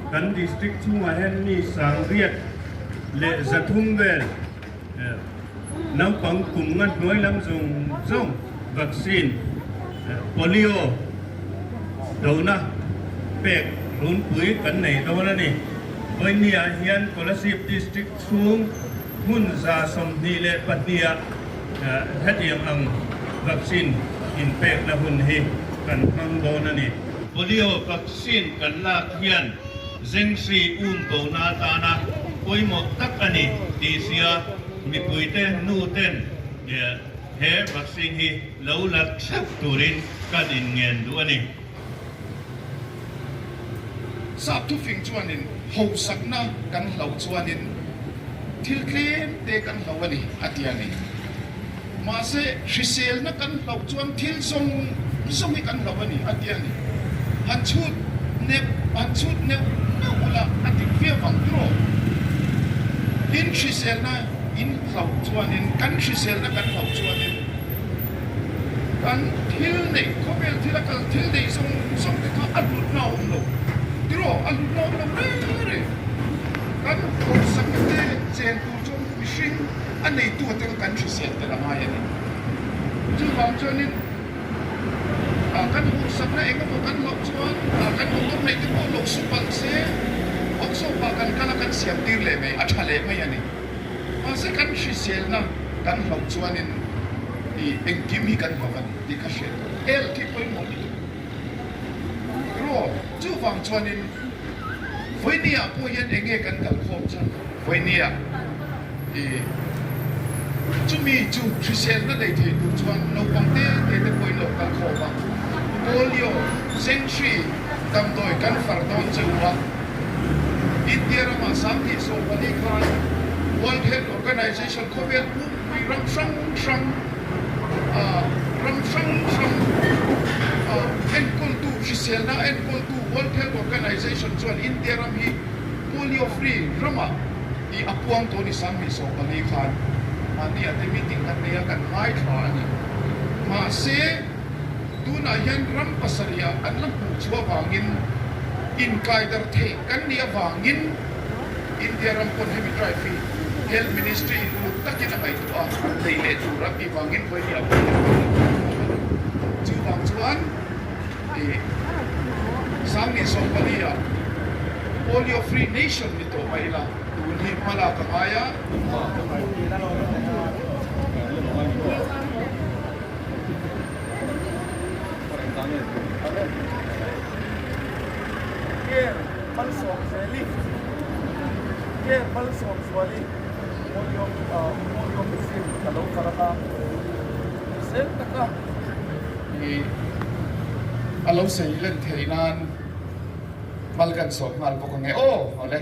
Kan district chhungah hian mi 9,300 vel naupang kum nga hnuai lam zawng zawng vaccine polio dona pek runpui kan nei dawn a ni. Vawinia hian Kolasib District chhung hmun 22 ah hetiang ang vaccine inpekna hun hi kan hmang dawn a ni. Polio vaccine kan lak hian Zengsi um bona atana pawimawh tak a ni tih sia mipuite nu ten he vaccine hi lo la theuh turin kan inngen duh a ni. Sap thufing chuanin hausakna kan hloh chuanin thil tlem te kan hloh a ni a ti a ni. Mahse hriselna kan hloh chuan thil zawng zawng hi kan hloh a ni a ti a ni. Han chhut nep han chhut neuh neuh ula a dik viau ang tiraw? In hriselna in hloh chuanin kan hriselna kan hloh chuanin. Kan thil neih, khawvel thil a kal thil neih zawng zawng te kha a hlutna a awm lo. Tiraw, a hlutna a awm lo reng reng. Kan hawsakna te chen tur chuan mihring a neitu te kha kan hrisel tel a ngai a ni. Chuvang chuanin kan hawsakna eng emaw kan hlauh chuan kan motor neih te pawh lo su palh se, workshop ah kan kal a kan siam tir leh mai, a tha leh mai a ni. Mahse kan hriselna kan hlauh chuanin i engkim hi kan hlauh a ni tih kha hriat tur. Health hi pawimawh lutuk rawh. Chuvang chuanin Vawinia pawh hian eng nge kan kalkhawm chhan? Vawinia i chumi chu hriselna nei thei tur chuan naupang te te te pawhin lo kalkhawm a, polio, zenhri, damdawi kan far dawn che u a. India ramah 2014 khan World Health Organization khawvel pumpui ram hrang hrang ram hrang hrang enkawltu hriselna enkawltu World Health Organization chuan India ram hi polio free ramah i a puang tawh a ni 2014 khan mahni ah te meeting kan nei a kan ngaithla a ni. Mahse. Tunah hian ram pasarihah an la hmuh chu avangin inkaidar theih kan nih avangin India ram pawn hemi drive hi Health Ministry in uluk takin a ngaihtuah a, nei leh tur a tih vangin vawiin a pawh hi kan lo hmuh a ni. Chuvang chuan ih 2014 ah Polio Free Nation ni tawh mai ila tun hi hma lak a ngai a. Care Malsawmzeli Care Malsawmzuali Polio Polio vaccine ka lo far a hrisel taka i a lo sei len theih nan mal kan sawm nghal bawk ang e aw awle.